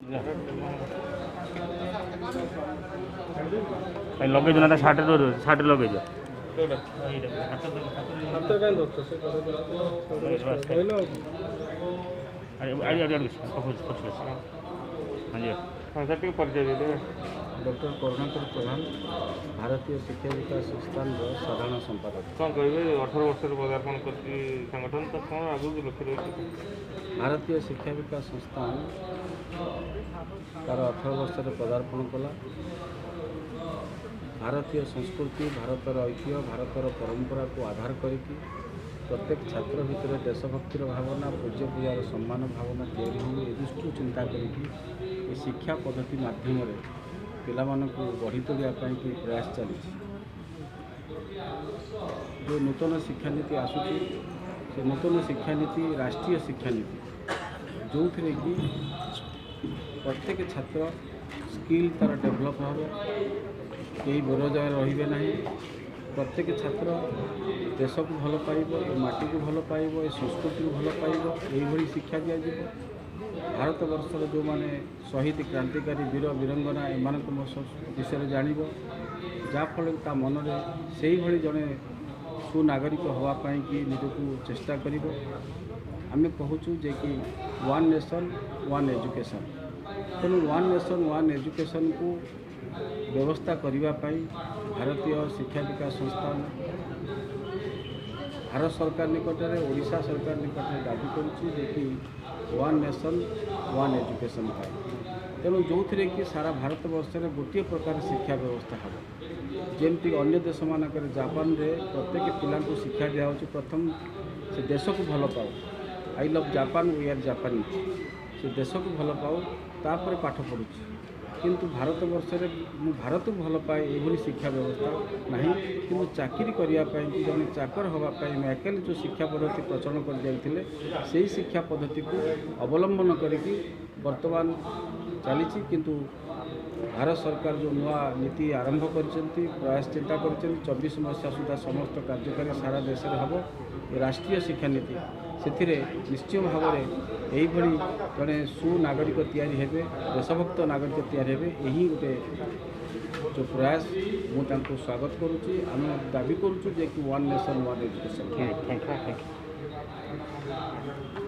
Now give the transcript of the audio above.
ଲଗେଇ ଦିଅ ନା, ସାର୍ଟରେ ସାର୍ଟରେ ଲଗେଇ ଦିଅ। ହାତରେ କାହିଁ ଧରୁଛ? ସେ କହିଲ। ଆରେ ଆରେ ଆରେ, ପଛ। ହଁ ଜି। ହଁ ସାର୍, ଟିକେ ପରିଚୟ ଦେଇଦେବେ। ଡକ୍ଟର କରୁଣାକର ପ୍ରଧାନ, ଭାରତୀୟ ଶିକ୍ଷା ବିକାଶ ସଂସ୍ଥାନର ସାଧାରଣ ସମ୍ପାଦକ। କ'ଣ କହିବେ, 18 ବର୍ଷରେ ପଦାର୍ପଣ କରିଛି ସଂଗଠନ, ତ କ'ଣ ଆଗକୁ ଲକ୍ଷ୍ୟ ରହିଛି? ଭାରତୀୟ ଶିକ୍ଷା ବିକାଶ ସଂସ୍ଥାନ ତା'ର 18 ବର୍ଷରେ ପଦାର୍ପଣ କଲା। ଭାରତୀୟ ସଂସ୍କୃତି, ଭାରତର ଐତିହ୍ୟ, ଭାରତର ପରମ୍ପରାକୁ ଆଧାର କରିକି ପ୍ରତ୍ୟେକ ଛାତ୍ର ଭିତରେ ଦେଶଭକ୍ତିର ଭାବନା, ପୂଜ୍ୟ ପୂଜାର ସମ୍ମାନ ଭାବନା ତିଆରି ହେଉ, ଏ ଦୃଷ୍ଟିରୁ ଚିନ୍ତା କରିକି ଏ ଶିକ୍ଷା ପଦ୍ଧତି ମାଧ୍ୟମରେ ପିଲାମାନଙ୍କୁ ଗଢ଼ି ତୋଳିବା ପାଇଁକି ପ୍ରୟାସ ଚାଲିଛି। ଯେଉଁ ନୂତନ ଶିକ୍ଷାନୀତି ଆସୁଛି, ସେ ନୂତନ ଶିକ୍ଷାନୀତି ରାଷ୍ଟ୍ରୀୟ ଶିକ୍ଷାନୀତି, ଯେଉଁଥିରେ କି ପ୍ରତ୍ୟେକ ଛାତ୍ର ସ୍କିଲ୍ ତା'ର ଡେଭଲପ୍ ହେବ, କେହି ବେରୋଜଗାର ରହିବେ ନାହିଁ। ପ୍ରତ୍ୟେକ ଛାତ୍ର ଦେଶକୁ ଭଲ ପାଇବ, ଏ ମାଟିକୁ ଭଲ ପାଇବ, ଏ ସଂସ୍କୃତିକୁ ଭଲ ପାଇବ, ଏଇଭଳି ଶିକ୍ଷା ଦିଆଯିବ। ଭାରତବର୍ଷର ଯେଉଁମାନେ ଶହୀଦ, କ୍ରାନ୍ତିକାରୀ, ବୀର ବୀରଙ୍ଗନା, ଏମାନଙ୍କ ବିଷୟରେ ଜାଣିବ, ଯାହାଫଳରେ ତା ମନରେ ସେଇଭଳି ଜଣେ ସୁନାଗରିକ ହେବା ପାଇଁକି ନିଜକୁ ଚେଷ୍ଟା କରିବ। ଆମେ କହୁଛୁ ଯେ କି ୱାନ୍ ନେସନ୍ ୱାନ୍ ଏଜୁକେସନ୍। ତେଣୁ ୱାନ୍ ନେସନ୍ ୱାନ୍ ଏଜୁକେସନ୍କୁ ବ୍ୟବସ୍ଥା କରିବା ପାଇଁ ଭାରତୀୟ ଶିକ୍ଷା ବିକାଶ ସଂସ୍ଥାନ ଭାରତ ସରକାର ନିକଟରେ, ଓଡ଼ିଶା ସରକାର ନିକଟରେ ଦାବି କରୁଛି ଯେ କି ୱାନ୍ ନେସନ୍ ୱାନ୍ ଏଜୁକେସନ୍ ପାଇଁ। ତେଣୁ ଯେଉଁଥିରେ କି ସାରା ଭାରତବର୍ଷରେ ଗୋଟିଏ ପ୍ରକାର ଶିକ୍ଷା ବ୍ୟବସ୍ଥା ହେବ। ଯେମିତି ଅନ୍ୟ ଦେଶମାନଙ୍କରେ, ଜାପାନରେ ପ୍ରତ୍ୟେକ ପିଲାଙ୍କୁ ଶିକ୍ଷା ଦିଆହେଉଛି, ପ୍ରଥମ ସେ ଦେଶକୁ ଭଲ ପାଉ। I love Japan, we are Japanese. ସେ ଦେଶକୁ ଭଲ ପାଉ, ତାପରେ ପାଠ ପଢ଼ୁଛି। କିନ୍ତୁ ଭାରତବର୍ଷରେ ମୁଁ ଭାରତକୁ ଭଲ ପାଏ, ଏଭଳି ଶିକ୍ଷା ବ୍ୟବସ୍ଥା ନାହିଁ। କିନ୍ତୁ ଚାକିରି କରିବା ପାଇଁ କି ଜଣେ ଚାକର ହେବା ପାଇଁ ମ୍ୟାକେଲେ ଯେଉଁ ଶିକ୍ଷା ପଦ୍ଧତି ପ୍ରଚଳନ କରିଯାଇଥିଲେ, ସେଇ ଶିକ୍ଷା ପଦ୍ଧତିକୁ ଅବଲମ୍ବନ କରିକି ବର୍ତ୍ତମାନ ଚାଲିଛି। କିନ୍ତୁ ଭାରତ ସରକାର ଯେଉଁ ନୂଆ ନୀତି ଆରମ୍ଭ କରିଛନ୍ତି, ପ୍ରୟାସ ଚିନ୍ତା କରିଛନ୍ତି, 24 ମସିହା ସୁଦ୍ଧା ସମସ୍ତ କାର୍ଯ୍ୟକାରୀ ସାରା ଦେଶରେ ହେବ ଏ ରାଷ୍ଟ୍ରୀୟ ଶିକ୍ଷାନୀତି, ସେଥିରେ ନିଶ୍ଚୟ ଭାବରେ ଏଇଭଳି ଜଣେ ସୁନାଗରିକ ତିଆରି ହେବେ, ଦେଶଭକ୍ତ ନାଗରିକ ତିଆରି ହେବେ। ଏହି ଗୋଟେ ଯେଉଁ ପ୍ରୟାସ, ମୁଁ ତାଙ୍କୁ ସ୍ୱାଗତ କରୁଛି। ଆମେ ଦାବି କରୁଛୁ ଯେ କି one nation one education. Thank you, thank you.